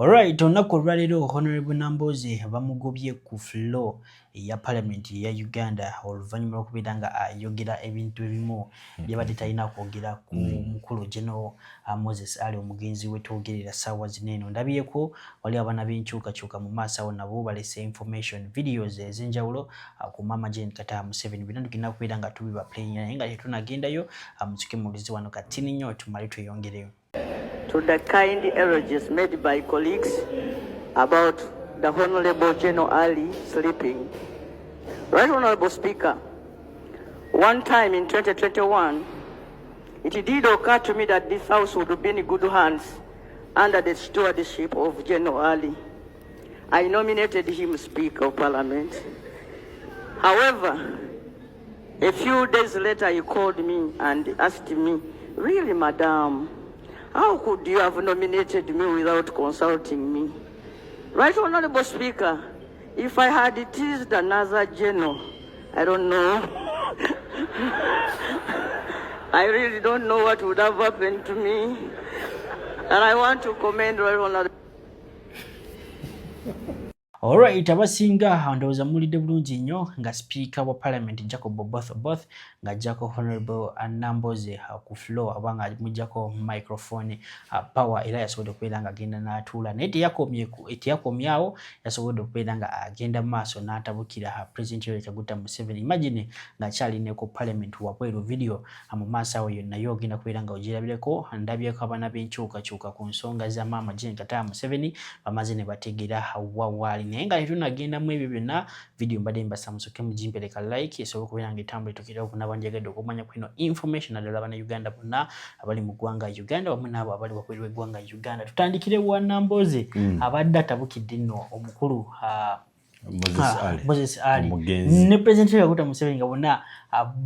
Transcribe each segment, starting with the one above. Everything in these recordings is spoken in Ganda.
Alright, olunaku olwaleero Honorable Nambooze bamugobye ku floor eya parliament eya Uganda oluvannyuma lw'okubeera nga ayogera ebintu ebimu byabadde talina kwogera ku mukulu General Moses Ali, omugenzi wetwogerera ssaawa zino eno. Ndabyeko wali abaana b'enkyukakyuka mu maaso awo nabo balese information videos ez'enjawulo ku Mama Jane Kataha Museveni. Byonna tugenda kubeera nga tubiba playing, naye nga tetunagendayo, mutuke muwulize wano katini nnyo tumale tweyongereyo. To the kind eulogies made by colleagues about the Honorable General Ali sleeping. Right Honorable Speaker, one time in 2021, it did occur to me that this house would be in good hands under the stewardship of General Ali. I nominated him Speaker of Parliament. However, a few days later, he called me and asked me, "Really, madam, how could you have nominated me without consulting me?" Right Honorable Speaker, if I had teased another general, I don't know. I really don't know what would have happened to me. And I want to commend Right Honorable Alright, abasinga ndowooza muwulidde bulungi nnyo nga sipiika wa parliament Jacob Oboth Oboth ng'aggyako Honorable Namboze ku floor oba nga muggyako microphone power, era yasobodde okubeera ng'agenda n'atuula, naye teyakomyawo, yasobodde okubeera nga agenda mu maaso n'atabukira President Yoweri Kaguta Museveni. Imagine ng'akyali ne ku parliament wabweru. Video mu maaso awo naye ogenda kubeera nga ogirabireko. Ndabyeko abaana b'enkyukakyuka ku nsonga za Maama Jane Kataha Museveni bamaze ne bategeera wa waali, naye nga tetunagendamu ebyo byonna, video mbadde mbasa musoke mugimpereka like esobole okubeera nga etambula etukirawo bonna banjagadde okumanya kwino information, naddala Bannayuganda bonna abali mu ggwanga Uganda wamu n'abo abali wabweru w'eggwanga Uganda. Tutandikire wa Namboze abadde atabukidde nno omukulu Moses Ali. Moses Ali Omugenzi. ne President Yoweri Kaguta Museveni nga bonna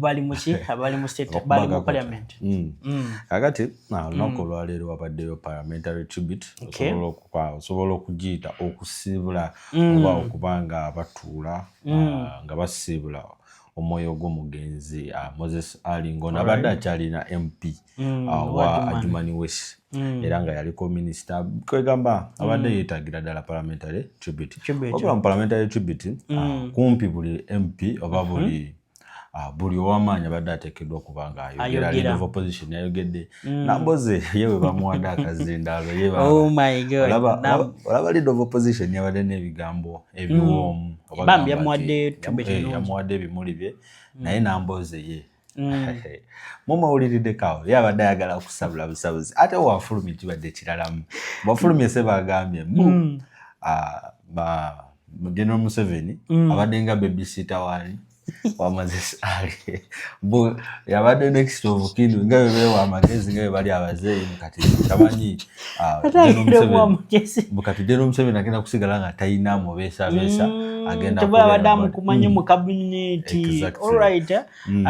bali muki, bali mu state, bali mu parliament. Kakati olunaku olwaleero wabaddeyo parliamentary tribute. Osobola okugiyita okusiibula oba okuba nga batuula nga basiibula omwoyo gw'omugenzi Moses Ali, ng'ono abadde akyalina MP wa Adjumani. Adjumani West, era nga yaliko minisita. Kwegamba abadde yeetagira ddala parliamentary tribute. Tribute. Wabula mu parliamentary tribute, kumpi buli MP oba buli ow'amaanyi abadde ateekeddwa okuba nga ayogera. Ayogera. Leader of opposition yayogedde. Namboze ye bwe bamuwadde akazindaalo ye Oh my God. Olaba leader of opposition yabadde n'ebigambo ebiwoomu oba Bambi gamba yamuwadde tribute ennungi. Yamuwadde ebimuli bye, naye Namboze ye mumawuliriddeko awo ye abadde ayagala kusabula busabuzi, ate wafulumye kibadde kiralamu. Bwafulumye se bagambye mbu General Museveni abadde nga babysitter wani wa Moses Ali, mbu yabadde next of kin, nga bwe beewa amagezi nga bwe bali abazeeyi. Kati tamanyi Ate General agenda omuwa Museveni amagezi. Mbu kati General Museveni agenda kusigala nga talina mubeesabeesa, agenda tebaba abadde kubeera amukumanye mu cabinet. Exactly. Alright,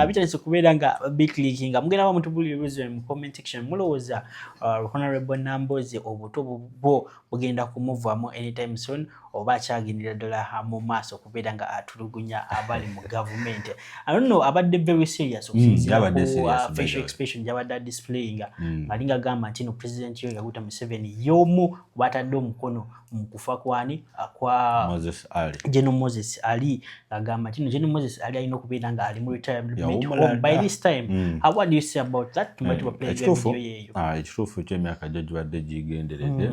bitandise okubeera nga biclickinga. Mugenda ba mutubulira ebibuuzo mu comment section. Mulowooza Honorable Namboze obuto bwo bugenda kumuvaamu anytime soon oba akyagendera ddala mu maaso okubeera nga atulugunya abali mu gavumenti? I don't know, abadde very serious okusinziira yabadde ku serious, by the facial way. expression gyabadde adisplayinga, alinga agamba nti no President Yoweri Kaguta Museveni y'omu batadde omukono mu kufa kwani, kwa Moses Ali. General Moses Ali, agamba nti no General Moses Ali alina okubeera nga ali mu retirement Yawummula home by dda. this time. What do you say about that? Tumba tuba play Ekituufu video yeeyo. Ekituufu ky'emyaka gyo gibadde gigenderedde,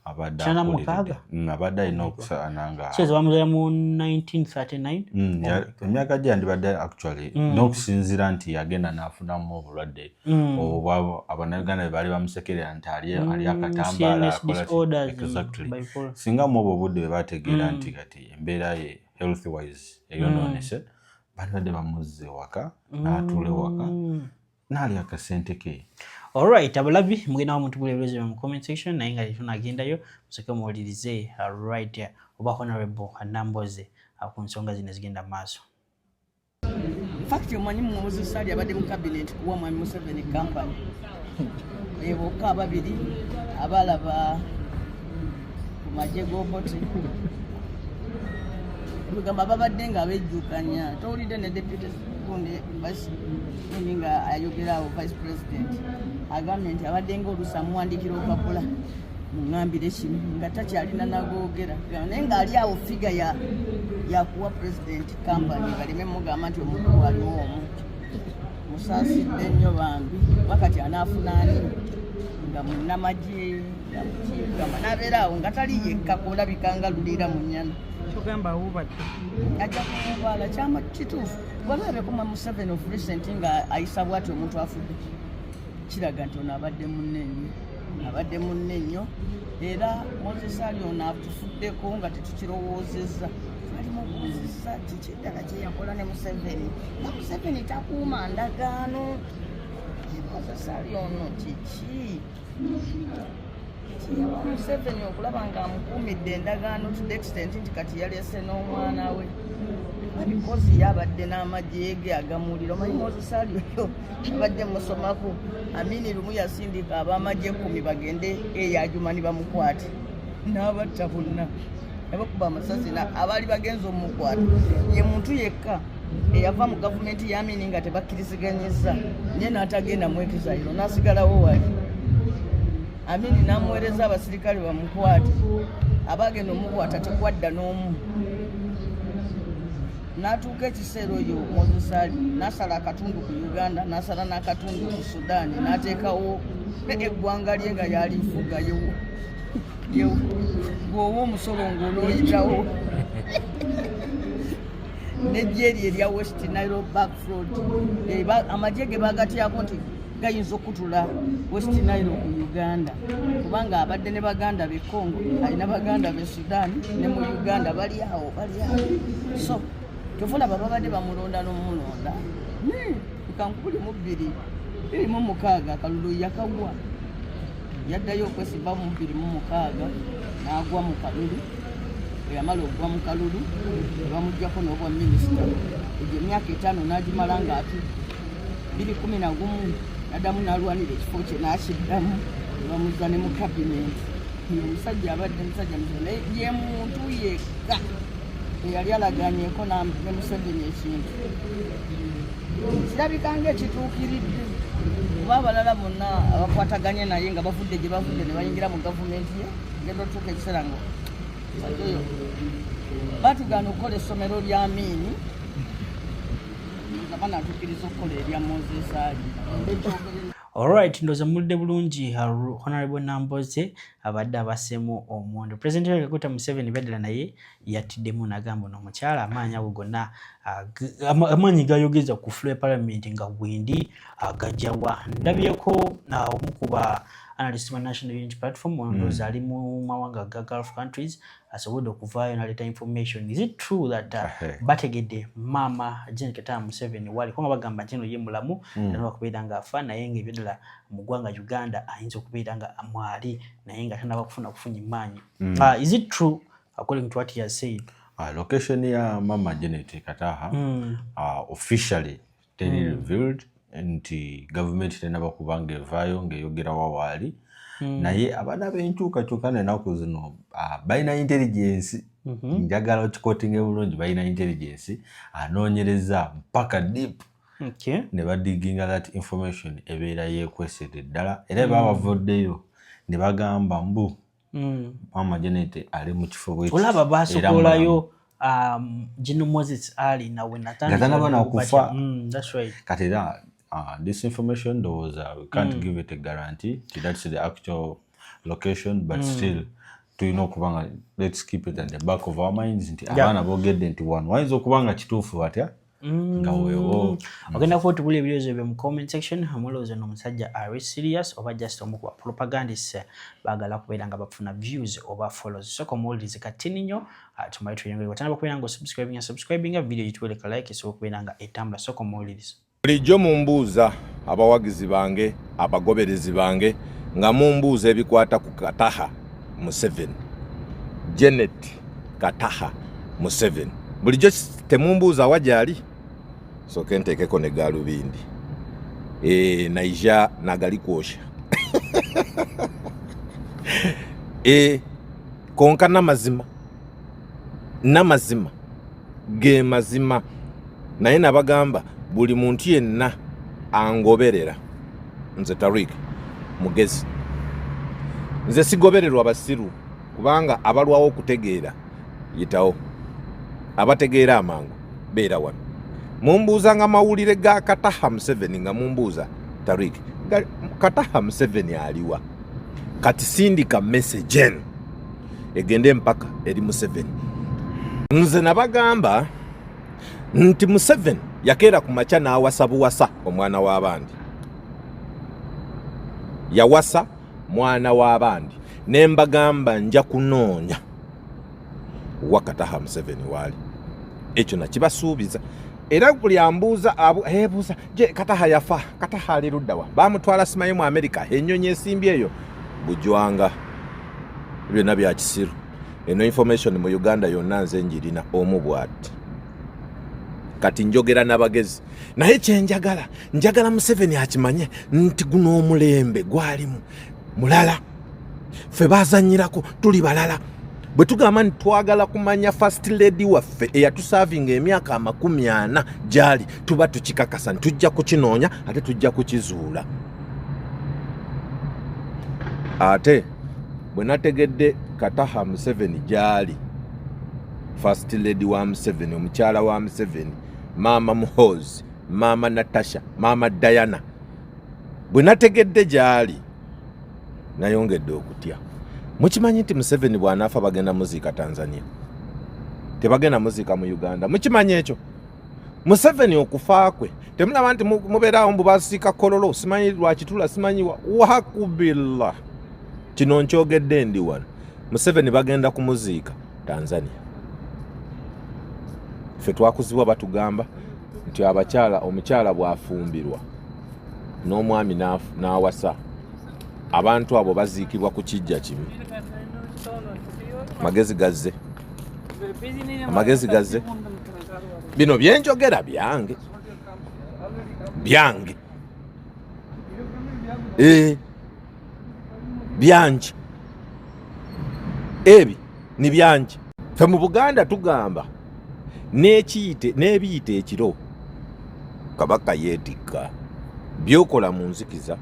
abadde Kyana akuliridde. mukaaga? Abadde alina okusaana nga Kyeza bamuzaala mu 1939. Emyaka gye yandibadde actually n'okusinziira nti yagenda n'afunamu obulwadde obwo Abannayuganda bwe baali bamusekerera nti ali akatambaala CNS akola ki? disorders, Exactly. bipolar. Singa mu obwo obudde bwe bategeera nti kati embeera ye health wise eyonoonese, bandibadde bamuzza ewaka n'atuula ewaka n'alya akasente ke. Alright, abalabi mugenda wa mutubula ebibuuzo mu comment section, naye nga tetunagendayo musooke muwulirize right oba Honorable Namboze ku nsonga zino ezigenda mu maaso. Fact, omanyi Moses Ali abadde mu cabinet kuwa mwami Museveni company bokka ababiri abalaba ku magye g'Obote, kugamba babadde nga bejjukanya. Towulidde ne deputy gundi vice gundi nga ayogera awo, vice president agambye nti abadde nga oluusi amuwandiikira olupapula. Muŋambire kino nga takyalina nagoogera, naye ng'ali awo figure ya yakuwa president company, baleme mugamba nti omukulu aliwo omu. Musaasidde nnyo bambi, wakati anaafuna ani nga munnamagye, nga mukigamba n'abeera awo nga tali yekka, kulabika nga luliira mu nnyana. Kyogamba awubadde? Ajja kuwubaala, kyama kituufu. Walabekuma Museveni of recent nga ayisa bwati omuntu afudde, kiraga nti ono abadde munne nnyo, abadde munne nnyo. Era Moses Ali ono atufuddeko nga tetukirowoozezza. Twali mubuuzizza kiki eddala kyeyakola ne Museveni, nga Museveni takuuma ndagaano. Moses Ali ono kiki kiyawa Museveni okulaba nga amukuumidde endagaano to the extent nti kati yaleese n'omwana we? Because ye abadde n'amagye ge agamuwulira. Omanyi Moses Ali oyo abadde musomako. Amini lumu yasindika ab'amagye 10 bagende eyajumani bamukwate, n'abatta bonna, nabakuba amasasi abaali bagenza omukwata. Ye muntu yekka eyava mu gavumenti ya Amini nga tebakkiriziganyiza, naye n'atagenda mu exile, n'asigalawo wali. Amini n'amuweereza abasirikale bamukwate, abagenda omukwata tekwadda n'omu. N'atuuka ekiseera oyo Moses Ali n'asala akatundu ku Uganda, n'asala n'akatundu ku Sudaani, n'ateekawo eggwanga lye nga yalifuga. Gweowa omusolo ng'onooyitawo nejja eri erya West Nile Back Fraud. Amagye ge bagatyako nti gayinza okutula West Nile ku Uganda, kubanga abadde ne baganda be Congo, alina baganda be Sudan ne mu Uganda, bali awo, bali awo. So kyova babadde bamulonda n'omulonda kankubuli mu 2026, akalulu yakagwa. Yaddayo okwesimba mu 2026 n'agwa mu kalulu. Bwe yamala okugwa mu kalulu ne bamugjako n'obwa minisita. Egyo emyaka 5 n'agimala ng'atudde. 2011 n'addamu n'alwanira ekifo kye n'akiddamu, ne bamuzza ne mu kabineti. Oyo omusajja abadde musajja muzibu, naye ye muntu yekka eyali alaganyeko ne Museveni ekintu kirabika ngaekituukiridde, kuba abalala bonna abakwataganye naye nga bavudde gye bavudde ne bayingira mu gavumenti ye, genda otuuka ekiseera nga musajja oyo batugaana okukola essomero lya Amiini, banatukkiriza okukola erya Moses Ali. Alright, ndowooza mulidde bulungi. Honorable Namboze abadde abaseemu omwondo. President Yoweri Kaguta Museveni beddala naye yattiddemu n'agamba ono omukyala amaanyi ago gonna, amaanyi gayogeza ku floor ya parliament nga bwendi agajjawa. Ndabyeko omu ku ba analyst ba National Unity Platform, ono ndowooza ali mu mawanga ga Gulf countries, asobodde okuvaayo n'aleeta information. Is it true that bategedde maama Janet Kataaha Museveni wali? Kubanga bagamba nti eno ye mulamu, tanaba kubeera ng'afa, naye ng'ebyoddala mu ggwanga Uganda ayinza okubeera nga mwali, naye nga tanaba kufuna kufunya maanyi. Is it true according to what he has said? Location ya mama Janet Kataha officially teri revealed, nti gavumenti tenaba kubanga evaayo ng'eyogera wa waali. Naye abaana b'enkyukakyuka nenaku zino balina intelligence. Njagala okikotinge bulungi, balina intelligence anoonyereza mpaka deep ne badiginga that information, ebeera yeekwesedde ddala. Era baba bavuddeyo ne bagamba mbu mama Janet ali mu kifo bwe kiti, olaba era basokolayo General Moses Ali nawe. Nga tanaba nakufa. That's right. Kati era this information ndowooza we can't give it a guarantee nti that's the actual location, but still tulina okuba nga let's keep it at the back of our minds nti abaana boogedde nti wano wayinza okuba nga kituufu batya nga weewo. Ogenda kuba otubula ebirowoozo byo mu comment section. Mulowooza n'omusajja ari serious oba just omu kuba propagandist baagala kubeera nga bafuna views oba follows? Sooka omuwulirize katini nnyo, tumale tweyongere. Watanaba kubeera nga osubscribinga, subscribinga, video gituwereka like esobola okubeera nga etambula. Sooka omuwulirize. Bulijjo mumbuuza, abawagizi bange, abagoberezi bange, nga mumbuuza ebikwata ku Kataha Museveni, Janet Kataha Museveni. Bulijjo temumbuuza wa gyali. Sooke nteekeko ne gaalubindi e, naija nagali kwosha e, konka n'amazima, n'amazima ge mazima. Naye nabagamba buli muntu yenna angoberera nze Tarik mugezi. Nze sigobererwa basiru, kubanga abalwawo okutegeera yitawo, abategeera amangu beera wano. Mumbuuza nga mawulire ga Kataha Museveni, nga mumbuuza Tarik, Kataha Museveni aliwa? Kati sindika message eno egende mpaka eri Museveni. Nze nabagamba nti Museveni yakeera ku makya n'awasa buwasa omwana w'abandi, yawasa mwana w'abandi. Ne mbagamba nja kunoonya wa Kataha Museveni waali. Ekyo nakibasuubiza, era buli ambuuza ebuuza je Kataha yafa, Kataha ali luddawa, bamutwala simanyi mu Amerika, ennyonyi esimbye eyo bujwanga, byonna bya kisiru. Eno information mu Uganda yonna nze njirina omu bw'ati. Kati njogera n'abagezi, naye kyenjagala, njagala Museveni akimanye nti guno omulembe gwalimu mulala, ffe bazanyirako tuli balala. Bwe tugamba nti twagala kumanya first lady waffe eyatuservinga emyaka 40 gyali, tuba tukikakasa nti tujja kukinoonya ate tujja kukizuula. Ate bwe nategedde Kataha Museveni gyali, first lady wa Museveni, omukyala wa Museveni, maama Muhozi, maama Natasha, maama Diana, bwe nategedde gyali nayongedde okutya. Mukimanyi nti Museveni bw'anaafa bagenda muziika Tanzania, tebagenda muziika mu Uganda? Mukimanyi ekyo? Museveni okufa kwe, temulaba nti mubeeraawo mbu basiika Kololo, simanyi Lwakitula, simanyi wakubillah. Kino nkyogedde ndi wano, Museveni bagenda kumuziika Tanzania. Ffe twakuzibwa batugamba nti abakyala, omukyala bw'afumbirwa n'omwami n'awasa, abantu abo baziikibwa ku kijja kimu. Magezi gazze, amagezi gazze. Bino byenjogera byange, byange, byange, ebi ni byange. Ffe mu Buganda tugamba n'ekiyite n'ebiyita ekiro Kabaka yeetikka. Byokola mu nzikiza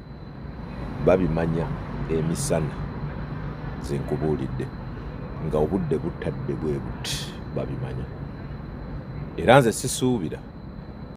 babimanya emisana. Nze nkubuulidde nga obudde butadde bwe buti, babimanya, era nze sisuubira.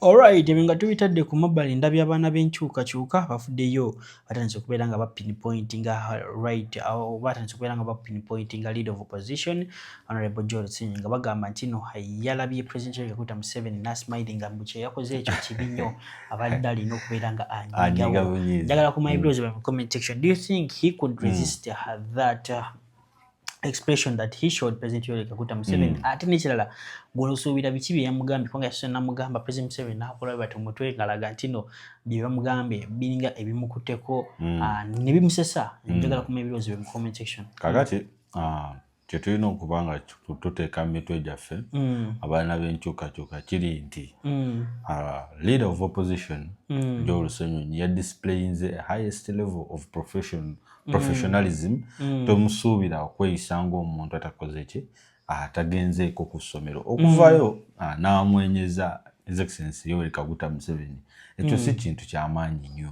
Alright, ebyo nga tubitadde ku mabbali, ndabye abaana b'enkyukakyuka bafuddeyo, batandise okubeera nga bapinpointinga, right, batandise okubeera nga bapinpointinga leader of opposition Honorable Joel Ssenyonyi, nga bagamba nti no yalabye President Yoweri Kaguta Museveni nasmilinga, mbu kye yakoze ekyo kibi nnyo, abadde alina okubeera nga anyigawo. Njagala kumanya ebirowoozo byammwe mu comment section. Do you think he could resist that expression that he showed President Yoweri Kaguta Museveni? Ate n'ekirala, gw'osuubira biki bye yamugambye? Kubanga yasoose namugamba, President Museveni n'akola bati omutwe ng'alaga nti no bye bamugambye biringa ebimukutteko ne bimusesa. Njagala kumanya ebirowoozo bye mu comment section. Kakati kyetulina okuba nga tuteeka mu mitwe gyaffe abaana b'enkyukakyuka kiri nti leader of opposition Joel Ssenyonyi yadisplayinze a highest level of professionalism. Tomusuubira okweyisa ng'omuntu atakoze ki, atagenzeeko ku ssomero. Okuvaayo n'amwenyeza His Excellency Yoweri Kaguta Museveni, ekyo si kintu kyamaanyi nnyo.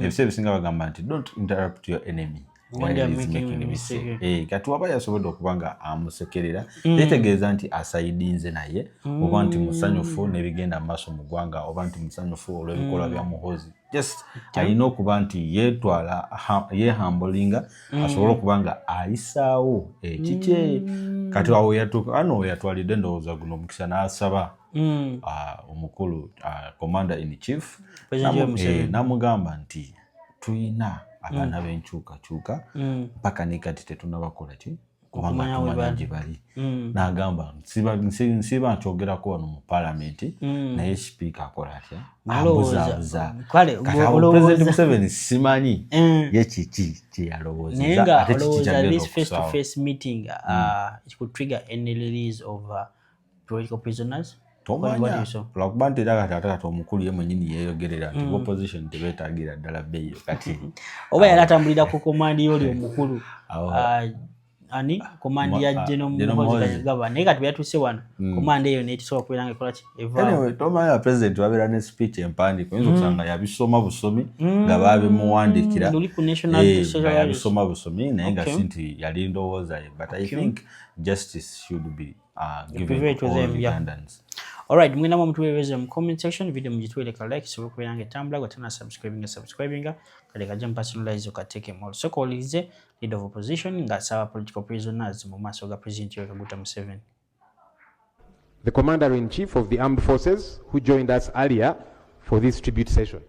Ebiseera ebisinga bagamba nti don't interrupt your enemy while he's making a mistake. Kati waba yasobodde okuba nga amusekerera, tetegeeza nti asayidinze naye oba nti musanyufu n'ebigenda mu maaso mu ggwanga oba nti musanyufu olw'ebikolwa bya Muhozi. Just alina okuba nti yeetwala, yehumblinga, asobole okuba nga ayisaawo ekikye. Kati awo yatuuka ano weyatwalidde, ndowooza guno omukisa n'asaba omukulu commander in chief, President Yoweri Museveni. N'amugamba nti tuyina abaana b'enkyukakyuka, mpaka ne kati tetunabakola ki, kubanga Okumanya we tumanya bali. gye bali. N'agamba nsiba nkyogerako wano mu palamenti, naye sipiika akola atya? Abuzaabuza. Kale, Kati awo President Museveni simanyi ye kiki naye kyeyalowoozeza nga ate kiki olowooza kyagenda this face to okusaawo. face meeting it could trigger any release of political prisoners? What do Tomanya, you saw? lwakuba nti era kati ate kati omukulu ye mwenyini yeeyogerera nti opposition tebeetaagira ddala bail. Kati Oba yali atambulira ku command y'oli omukulu. Awo. ani command ya General General Muhoozi Muhoozi. Kainerugaba, naye kati byatuuse wano, command eyo netusobola kubeera nga ekola ki, evaawo. Anyway, tomanya, president babeera ne speech empandiiko, oyinza okusanga yabisoma busomi nga babimuwandiikira. Luli ku National Nga Social yabisoma busomi, naye nga Okay. si nti yali ndowooza ye, but I think justice should be given Prevail to to all them, yeah. Ugandans. Alright, mwena mwe mutuweereze mu comment section, video mugitwereka like sobola okubeera nga etambula. Gwe tana subscribing, subscribinga kale kajja mu personalize okateekemu. Olusooka owulirize leader of opposition ng'asaba political prisoners mu maaso ga President Yoweri Kaguta Museveni. The Commander in Chief of the Armed Forces, who joined us earlier for this tribute session.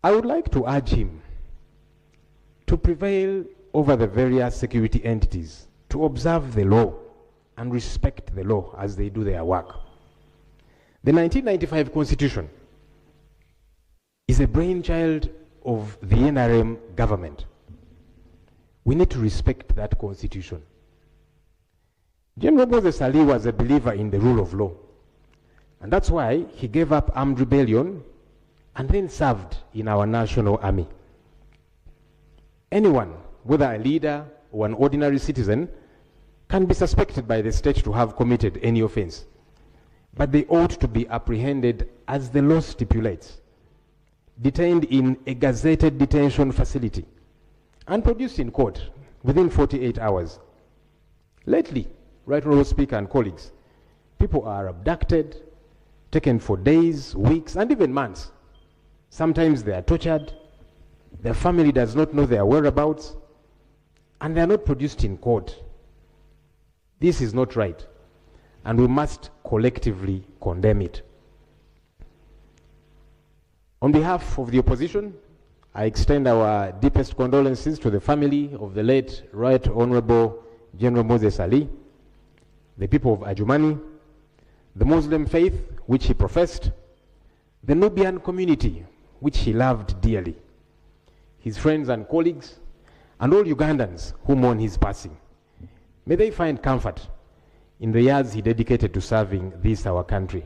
I would like to urge him to prevail over the various security entities to observe the law and respect the law as they do their work. The 1995 Constitution is a brainchild of the NRM government. We need to respect that Constitution. General Moses Ali was a believer in the rule of law. And that's why he gave up armed rebellion and then served in our national army. Anyone, whether a leader or an ordinary citizen, can be suspected by the state to have committed any offense. But they ought to be apprehended as the law stipulates, detained in a gazetted detention facility, and produced in court within 48 hours. Lately, Right Honourable Speaker and colleagues, people are abducted, taken for days, weeks, and even months. Sometimes they are tortured, their family does not know their whereabouts, and they are not produced in court. This is not right, and we must collectively condemn it. On behalf of the opposition, I extend our deepest condolences to the family of the late Right Honorable General Moses Ali, the people of Adjumani, the Muslim faith which he professed, the Nubian community which he loved dearly, his friends and colleagues, and all Ugandans who mourn his passing. May they find comfort in the years he dedicated to serving this our country.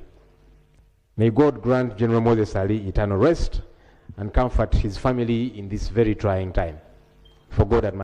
May God grant General Moses Ali eternal rest and comfort his family in this very trying time. For God and